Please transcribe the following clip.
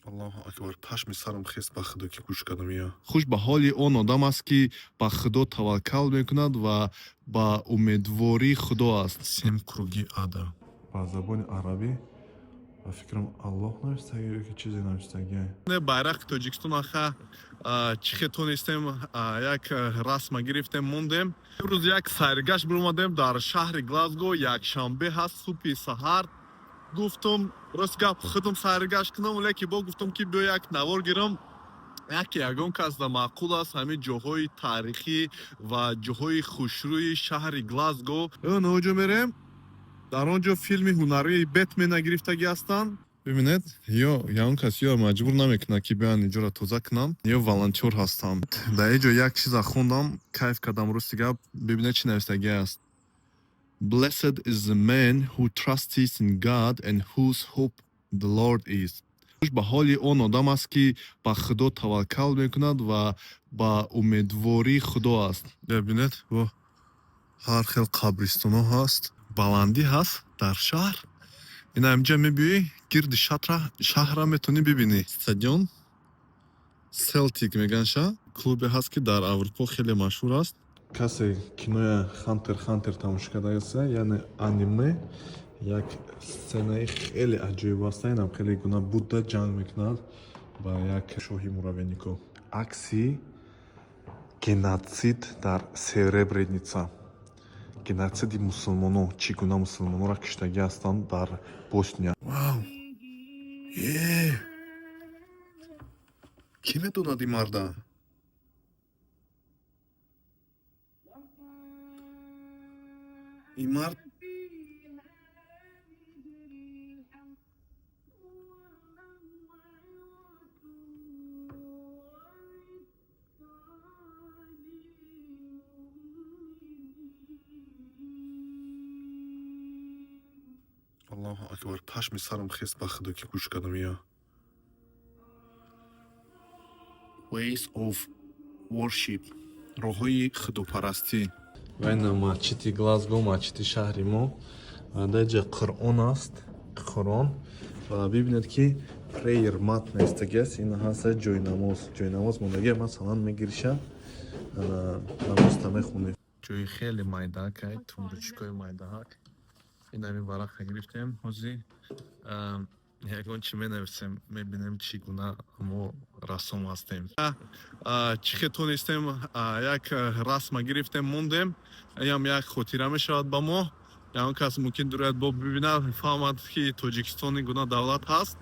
Аллоҳу акбар, пашми сарам хест, ба Худо, ки гӯш кардам. Я хуш ба ҳоли он одам аст, ки ба Худо таваккал мекунад ва ба умедвории Худо аст. Семь круги ада ба забони арабӣ, ба фикрам, Аллоҳ навистагӣ ё ки чизе навистагӣ. Байрақи Тоҷикистон аха, чӣ хел тонистем, як расма гирифтем, мондем. Имрӯз як сайргашт биромадем дар шаҳри Глазго. Якшанбе ҳаст, субҳи саҳар. Гуфтум, рост гап, худам сайргашт кунам, лекин бо гуфтум, ки биё, як навор гирам, яке ягон кас да маъқул аст ҳамин ҷоҳои таърихӣ ва ҷоҳои хушрӯи шаҳри Глазго. Ноҷо мерем, дар он ҷо филми ҳунарии Бетмена гирифтагӣ ҳастанд. Бибинед, ё ягон кас ё маҷбур намекунад, ки биёянд инҷоро тоза кунанд, ё волонтёр ҳастанд. Дар ин ҷо як чиза хондам, кайф кардам, рости гап. Бибинед, чӣ навистагӣ аст: "Blessed is the man who trusts in God and whose hope the Lord is." Хуш ба ҳоли он одам аст, ки ба Худо таваккал мекунад ва ба умедвории Худо аст. Бибинед, во ҳар хел қабристонҳо ҳаст, баландӣ ҳаст дар шаҳр. Ина инҷа мебиёӣ, гирди шаҳрра метавонӣ бибинӣ. Стадион Селтик мегӯянд, клубе ҳаст, ки дар Аврупо хеле машҳур аст. Касе киноя Хантер Хантер тамошо кардааст, яъне аниме, як сценаи хеле аҷоиб аст. Инам хеле гуна Будда ҷанг мекунад ба як шоҳи муравейнико. Акси геноцид дар Сребреница, геноциди мусулмоно, чӣ гуна мусулмононро киштагӣ ҳастанд дар Босния. Вау, е, кӣ медонад ин марда? Ин мард. Аллоҳу акбар, пашми сарам хест, ба Худо, ки гӯш кардам. Я ways of worship, роҳҳои худопарастӣ. Ва ина масҷиди Глазго, масҷиди шаҳри мо. Дар ҷа Қуръон аст, Қуръон. Ва бибинед, ки prayer mat навистагӣ аст. Ин ҳаст ҷойнамоз, ҷойнамоз мондагӣ. Масалан, мегириша, намозта мехонӣ. Ҷои хеле майдаакай, тумбочкои майдаак. Ин ҳамин варақа гирифтем, ҳозир ягон чӣ менависем, мебинем, чӣ гуна мо рассом ҳастем, чӣ хел тонистем, як расма гирифтем, мондем. Ям як хотира мешавад ба мо. Ягон кас мумкин дурояд, бо бибинад, фаҳмад, ки Тоҷикистон ин гуна давлат ҳаст.